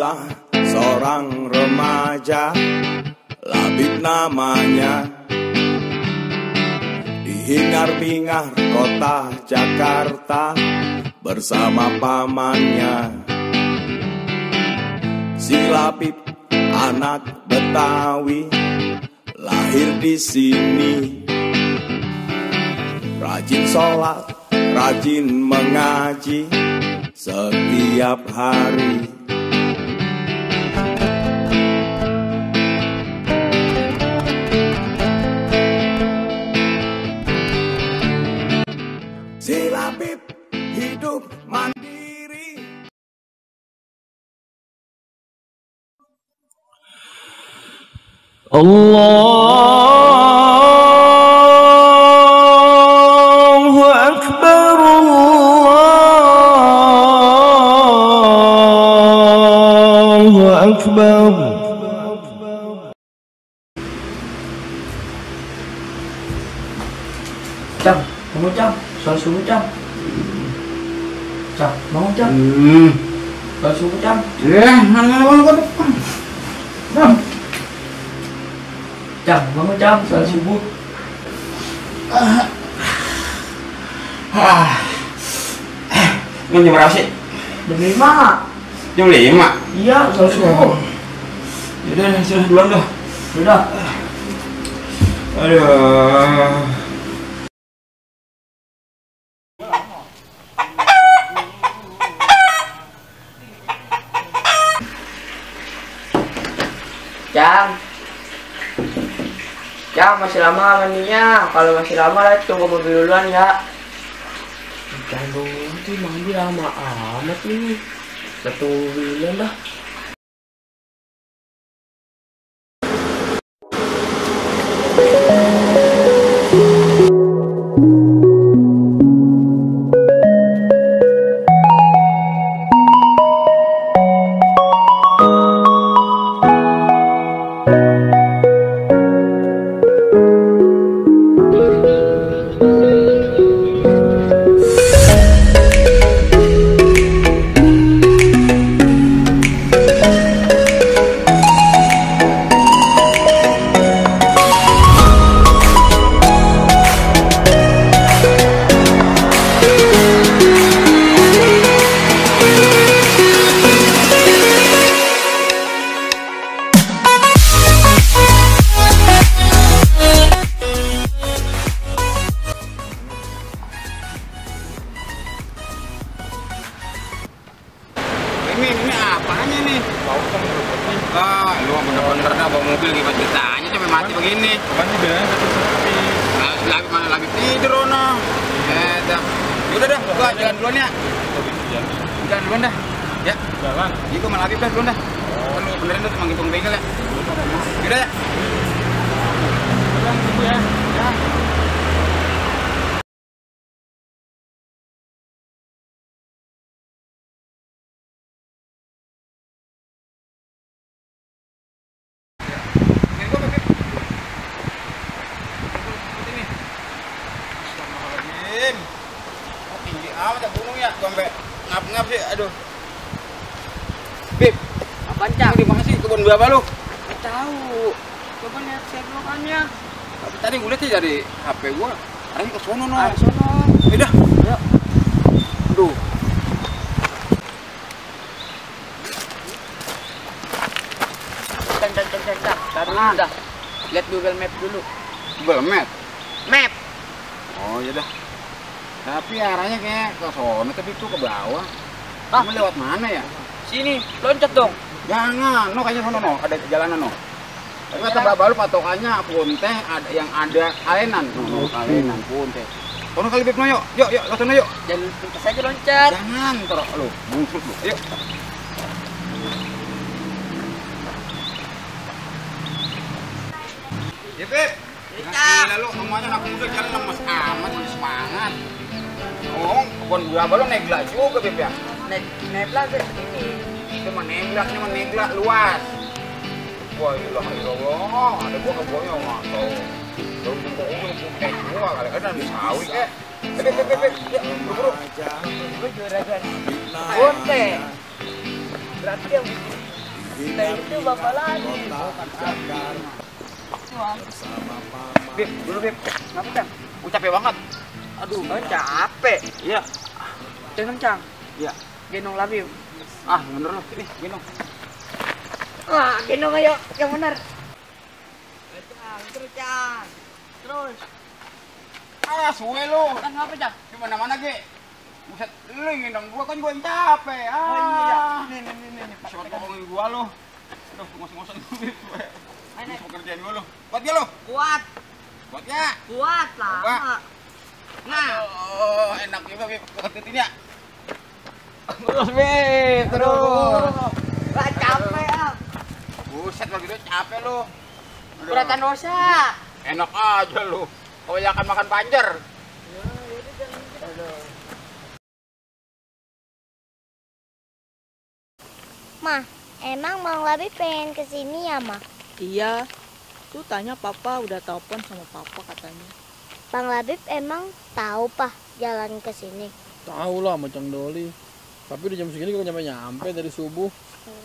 Adalah seorang remaja, Labib namanya, di hingar-bingar kota Jakarta bersama pamannya. Si Labib anak Betawi, lahir di sini. Rajin sholat, rajin mengaji setiap hari. Si Labib hidup mandiri. Allahu Akbar, Allahu Akbar. Cam, bangun Cam, soal subuh Cam. Cam, bangun Cam. Soal subuh Cam. Cam, bangun Cam, soal subuh. Ini jam berapa sih? Jam 5. Jam 5? Iya, soal subuh. Yaudah, sudah duluan dah. Udah. Aduh. Cam. Cam, masih lama mandinya. Kalau masih lama, tunggu mobil duluan ya. Jangan itu mandi lama amat ini. Satu bulan dah. Ini apanya nih? Bau kan berubah. Ah, lu bener-bener dah bawa mobil gimana ceritanya sampai mati begini. Kan udah satu sepi. Nah, lagi mana lagi tidur ono. Dah. Udah dah, gua jalan duluan ya. Jalan duluan dah. Ya. Jalan. Iya, gua malah Labib dah duluan dah. Lu benerin tuh manggil tukang bengkel ya. Udah ya. Jalan tunggu ya. Ya. Tinggi amat ya gunung ya, gua sampai ngap-ngap sih, aduh. Bib, Apaan Cam? di mana sih kebun berapa lu? Nggak tahu. Coba lihat seglokannya. Tapi tadi gue lihat sih dari HP gua, arahnya ke sono no. Ah, sono. Udah. Yuk. Aduh. Cak. Taruh dulu dah. Lihat Google Map dulu. Google Map. Map. Oh iya dah. Tapi arahnya kayak ke sono, tapi itu ke bawah. Ah. Kamu lewat mana ya? Sini, loncat dong. Jangan, no kayaknya sono no, ada jalanan no. Tapi kata bapak lu patokannya Punte ada yang ada Kalenan. No, Kalenan Punte. Sono kali Bib no yuk. Yuk, ke sono yuk. Jangan pintas aja loncat. Jangan, terus lu, bungsut lu. Ayo. Ya, Beb. Gila lu, semuanya anak muda jalan lemes amat, masih semangat. Oh, kebun gua lu negla juga, Beb ya? Nebla ke sini. Itu mah negla luas. Wah, ilah, ada gua kebunnya nggak tahu. Daun bungkuk putih gua kali ada di sawi kek. Beb, ya, buru-buru. Gue juragan. Ponte. Berarti yang itu bapak lagi. Bib, dulu Bib. Kenapa Cang? Gue capek banget. Aduh, capek. Iya. Gendong Cang. Iya. Gendong Labib. Ah, bener lo. Ini, gendong. Wah, gendong ayo, yang benar. Terus Cang. Terus. Ah, suwe lo. Kan apa Cang? Di mana-mana ge. Buset, lu yang gendong gua kan gua yang capek. Ah. Oh iya. Nih. Coba tolongin gua lo. Aduh, ngos-ngosan gue. Ini Pekerjaan gua lo. Kuat ya lo? kuat. Kuat ya? Kuat lama. Nah, Oh, enak juga Bib. Keketin ya. Terus Bib, terus. gak capek ah. Buset lagi tuh capek lo. Aduh. Beratan dosa. Enak aja lo. Kebanyakan makan panjer. Mah, emang Bang Labi pengen kesini ya, Mah? Iya, tuh tanya papa, udah telepon sama papa katanya. Bang Labib emang tahu Pak jalan ke sini. Tahu lah macam Doli. Tapi di jam segini kok nyampe dari subuh.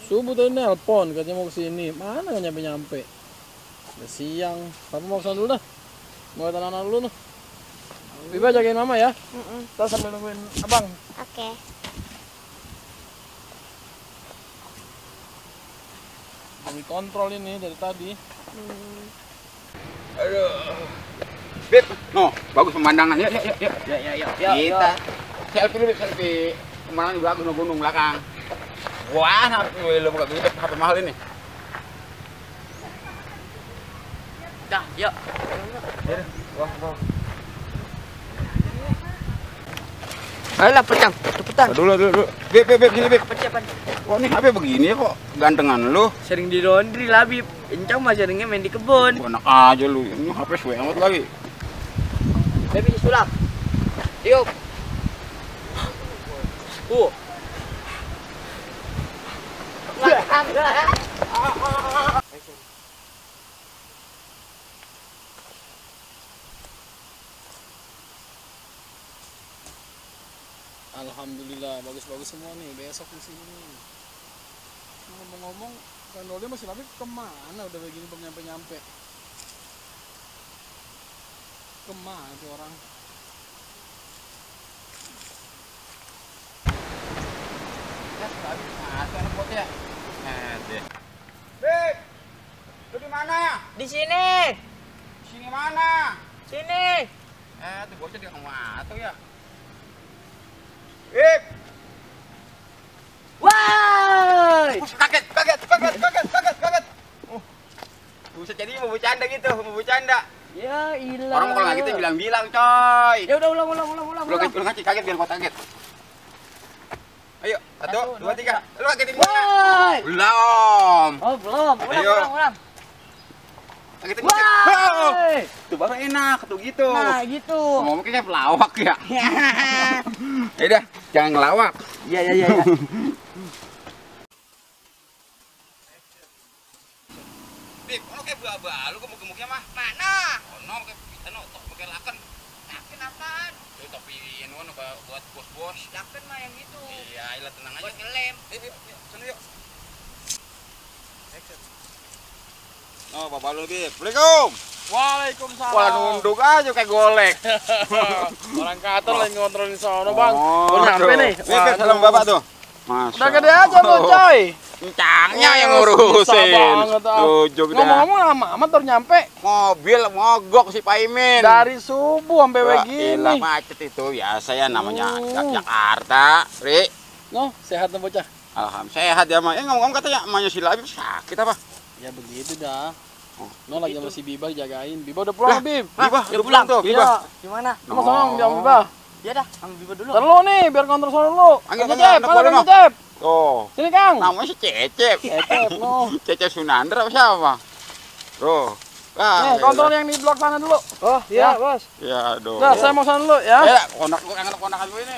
Subuh tadi nelpon katanya mau kesini. Mana nggak nyampe. Udah siang. Papa mau kesana dulu dah. Mau lihat anak-anak dulu nih. Biba jagain mama ya. Kita sambil nungguin abang. Oke. Kami kontrol ini dari tadi. Aduh. Bib, no, bagus pemandangan. Yuk. Kita selfie dulu, selfie. Pemandangan juga bagus, gunung belakang. Wah, lo buka gitu, HP mahal ini. Dah, yuk. Wah. Ayolah, Cang. Cepetan. Dulu. Bib, sini Bib. Persiapan. Kok nih HP begini ya kok gantengan lu? Sering di laundry Labib. Encang mah seringnya main di kebun. Enak aja lu. Ini HP suwe amat lagi. Baby sulap. Yuk. Alhamdulillah bagus-bagus semua nih. Besok di sini. Ngomong-ngomong, kan Doli masih Labib kemana? Udah begini belum nyampe. Kemana tuh orang? Bib, lu di mana? Di sini. Sini mana? Sini. Tuh bocah di tuh ya. Bib, Woi. kaget. Buset, jadi mau bercanda gitu, mau bercanda. Ya ilah. Orang kalau nggak gitu bilang-bilang, coy. Ya udah ulang. Lu kaget biar kau kaget. Ayo, 1, 2, 3. Lu kagetin gua. Woi. Belum. Oh, belum. Ayo. Ulang. Kagetin Woi. gua. Tuh baru enak, tuh gitu. Nah, gitu. Ngomong kayak pelawak ya. Ya udah, jangan ngelawak. Iya. Bib, lu kayak buah-buah, lu gemuk-gemuknya mah. Mana? Ono kayak kita tok pakai laken. Yakin apaan? Tuh topi ini buat bos-bos. Yakin mah yang itu. Iya, ilah tenang aja. Buat ngelem. Yuk, sana yuk. Oh, bapak lu, Bib. Assalamualaikum. Waalaikumsalam. Wah, nunduk aja kayak golek. Orang kantor lagi ngontrolin sono bang. Oh, Baru nyampe tuh. nih. Bib, salam bapak tuh. Masya Udah gede aja lu coy. Kencangnya yang Susah ngurusin. banget, ah. Tujuh dah. Ngomong-ngomong lama amat baru nyampe. Mobil mogok si Pak Imin. Dari subuh sampai Wah, begini. ilah macet itu biasa ya namanya Oh. Jakarta. Ri. No, sehat tuh bocah. Alhamdulillah sehat ya, Mak. Ngomong katanya emaknya si Labib sakit apa? Ya begitu dah. Oh, No lagi sama si Biba jagain. Biba udah pulang, Bib. Biba, udah pulang tuh, Biba. Iya. Gimana? Sama sama sama Biba. Ya dah, ambil Biba dulu. Ntar lu nih, biar kontrol sono dulu. Panggil, Kang panggil, Cecep, anak mana boleh, Kang no. Cecep? Tuh. Sini Kang. Namanya si Cecep. Cecep, no. Cecep Sunandra apa siapa? Tuh. Nih, kontrol yang di blok sana dulu. Oh, iya, Bos. Ya, aduh. Udah, saya mau sana dulu ya. Ya, konak-konakan gue ini.